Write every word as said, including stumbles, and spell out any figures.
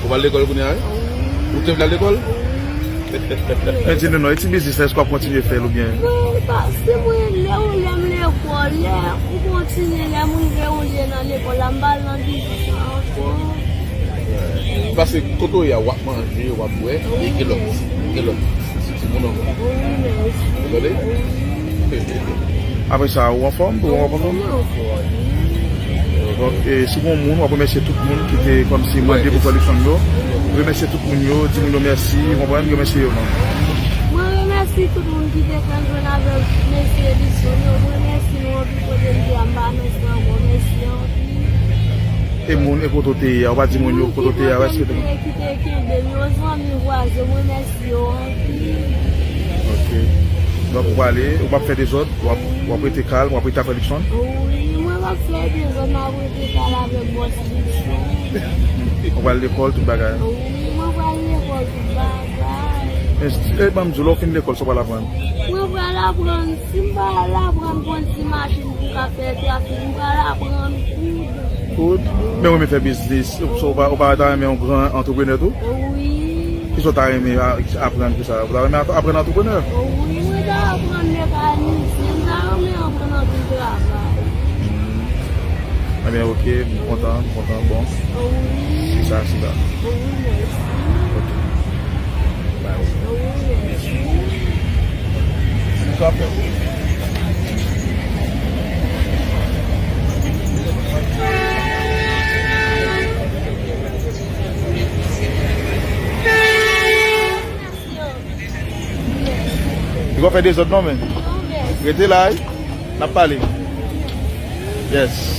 Ou pral lekòl kounye a, wi? Ou te vle al lekòl? Men di nou non, e ti biznis la, èske w ap kontinye fè l oubyen? Non, paske mwen, lè ou lè m lekòl, lè ou kontinye, lè m rive yon lye nan lekòl la, m pa al nan biznis la ankò. Paske kote w ye a, w ap manje, w ap bwè, e gen lòt, gen lòt timoun ankò. Wi, mèsi. Ou tande? Apre sa, ou anfòm? Ou anfòm? Bon, e, si gon moun, w ap remèsye tout moun ki te kòmsi mande pou pwodiksyon yo. Remèsye tout moun yo, di moun yo mèsi, ou konprann, remèsye yo, non? Mwen remèsye tout moun ki te fè m jwenn avèk mesye Edison yo. Mwen remèsye nou anpil kote m te a, m pa mèsi ankò, mèsi anpil. E moun, e kote w te ye a, ou pa di moun yo kote w te ye a, èske te... Ki te kenbe m yo, zanmi, vwazen, mwen remèsye yo anpil. Ok. Donk, ou prale, ou p ap fè dezòd, w ap, w ap rete kalm, w ap rete avèk Luckson? Wi, mwen p ap fè dezòd, m ap rete kalm avèk bòs Luckson. Ou pral lekòl, tout bagay? Wi, mwen pral lekòl, tout bagay. E, e, ban m di w, lè w fin lekòl, sa w pral aprann? Mwen pral aprann, si m pa al aprann kondui machin pou m ka fè trafik, m pral aprann koud. Koud? Men w renmen fè biznis, so, ou pa, ou pa ta renmen yon gran antreprenè tou? Wi. Kisa w ta renmen a-, aprann pou sa? Ou ta renmen ap-, aprann antreprenè? Wi, mwen ta aprann mekanisyen, m ta renmen aprann anpil travay. Ebyen, ok, m kontan, m kontan, bon. Wi. Se sa, se sa. Wi, mèsi. Ok. Bye. Wi, mèsi. Se sa fè. Li pa fè dezòd non, men. Rete la, wi. N ap pale. Yes.